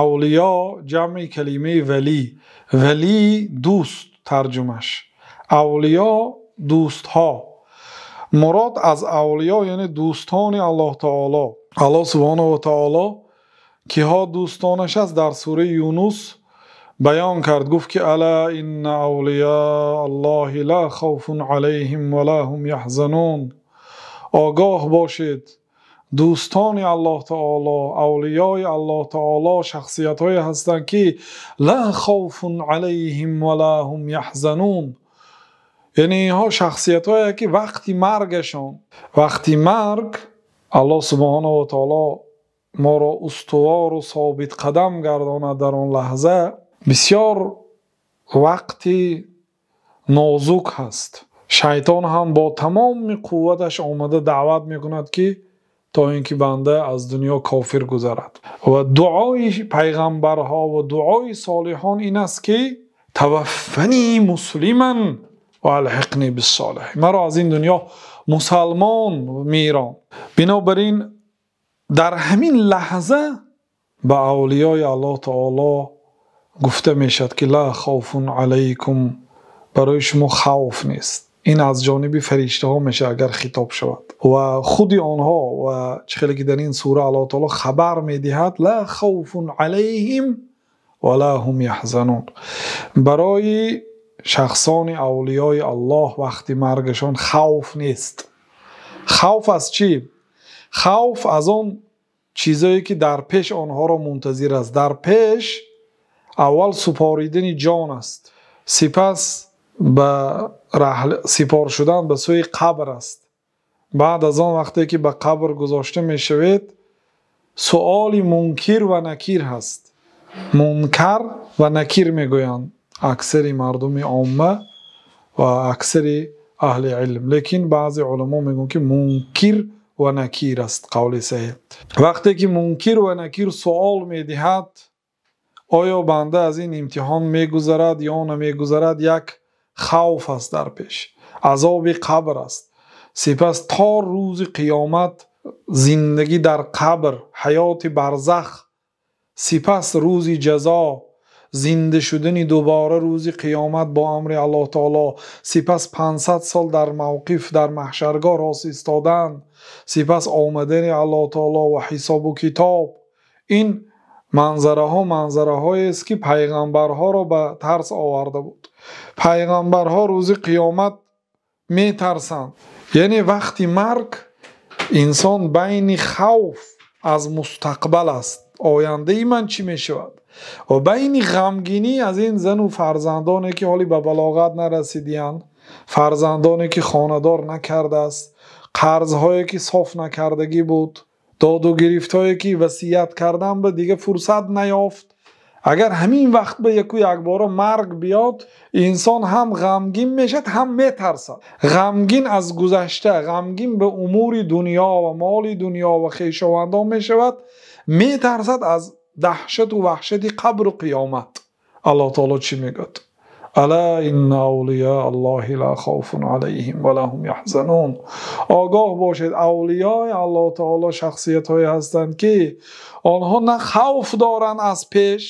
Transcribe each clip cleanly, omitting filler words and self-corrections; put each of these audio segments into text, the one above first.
Авлиё ҷамъи калимаи валӣ, валӣ дӯст тарҷумааш. Авлиё дӯстҳо. Мурод аз авлиё яъне дӯстони Аллоҳи таъоло. Аллоҳи субҳонаҳу ва таъоло киҳо дӯстонаш аст дар сураи Юнус баён кард, гуфт ки ألا إن أولياء الله لا خوف عليهم ولا هم يحزنون. Огоҳ бошед, дӯстони Аллоҳи таъоло, авлиёи Аллоҳи таъоло шахсиятҳое ҳастанд ки لا خوف عليهم ولا هم يحزنون. Яъне инҳо шахсиятҳое ки вақти маргашон, вақти марг Аллоҳи субҳонаҳу ва таъоло моро устувор ва собитқадам гардонад дар он лаҳза, бисёр вақти нозук ҳаст. Шайтон ҳам бо тамоми қувваташ омада даъват мекунад ки то инки банда аз дунё кофир гузарад. Ва дуои паёмбарҳо ва дуои солиҳон ин аст ки توفني مسلما وألحقني بالصالحين. Маро аз ин дунё мусулмон мирон. Бинобар ин дар ҳамин лаҳза ба авлиёи Аллоҳи таъоло гуфта мешавад ки لا خوف عليكم, барои шумо хавф нест. Ин аз ҷониби фариштаҳо мешавад агар хитоб шавад. Ва худи онҳо ва чӣ хеле ки дар ин сура Аллоҳи таъоло хабар медиҳад لا خوف عليهم ولا هم يحزنون. Барои шахсони авлиёи Аллоҳ вақти маргашон хавф нест. Хавф аз чӣ? Хавф аз он чизҳое ки дар пеш онҳоро мунтазир аст. Дар пеш аввал супоридани ҷон аст, сипас ба раҳл сипор шудан ба сӯи қабр аст. Баъд аз он вақте ки ба қабр гузошта мешавед, суоли мункир ва накир ҳаст. Мункар ва накир мегӯянд аксари мардуми омма ва аксари аҳли илм, лекин баъзе уламо мегӯянд ки мункир ва накир аст қавли саҳеҳ. Вақте ки мункир ва накир суол медиҳад, оё банда аз ин имтиҳон мегузарад ё намегузарад, як хавф аст дар пеш, азоби қабр аст. Сипас то рӯзи қиёмат зиндагӣ дар қабр, ҳаёти барзах, сипас рӯзи ҷазо, зинда шудани дубора рӯзи қиёмат бо амри Аллоҳи таъоло, сипас 500 сол дар мавқиф дар маҳшаргоҳ рост истодан, сипас омадани Аллоҳи таъоло ва ҳисобу китоб. Ин манзараҳо манзараҳоест ки паёмбарҳоро ба тарс оварда буд. Паёмбарҳо рӯзи қиёмат метарсанд. Яъне вақти марг инсон байни хавф аз мустақбал аст, ояндаи ман чӣ мешавад, ва байни ғамгинӣ аз ин зану фарзандоне ки ҳоло ба балоғат нарасидаанд, фарзандоне ки хонадор накардааст, қарзҳое ки соф накардагӣ буд, доду гирифтҳое ки васият кардан ба дигар фурсат наёфт. Агар ҳамин вақт ба яку якбора марг биёд, инсон ҳам ғамгин мешавад, ҳам метарсад. Ғамгин аз гузашта, ғамгин ба умури дунё ва моли дунё ва хешовандон мешавад, метарсад аз даҳшату ваҳшати қабру қиёмат. Аллоҳи таъоло чӣ мегӯяд? ألا إن أولياء الله لا خوف عليهم ولا هم يحزنون. Огоҳ бошед, авлиёи Аллоҳи таъоло шахсиятҳое ҳастанд ки онҳо на хавф доранд аз пеш,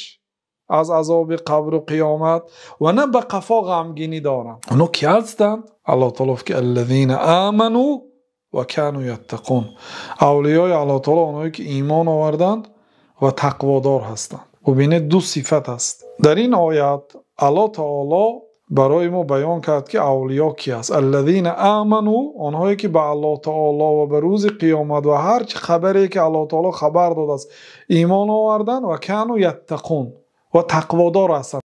аз азоби қабру қиёмат, ва на ба қафо ғамгинӣ доранд. Онҳо кӣ ҳастанд? Аллоҳи таъоло фармуд ки الذين آمنوا وكانوا يتقون. Авлиёи Аллоҳи таъоло онҳое ки имон оварданд ва тақводор ҳастанд. Бубинед, ду сифат аст. Дар ин оят Аллоҳ таъоло барои мо баён кард ки авлиё кӣ аст. الذين آمنوا, онҳое ки ба Аллоҳ таъоло ва ба рӯзи қиёмат ва ҳар чӣ хабаре ки Аллоҳ таъоло хабар додааст имон оварданд, ва كانوا يتقون, ва тақводор ҳастанд.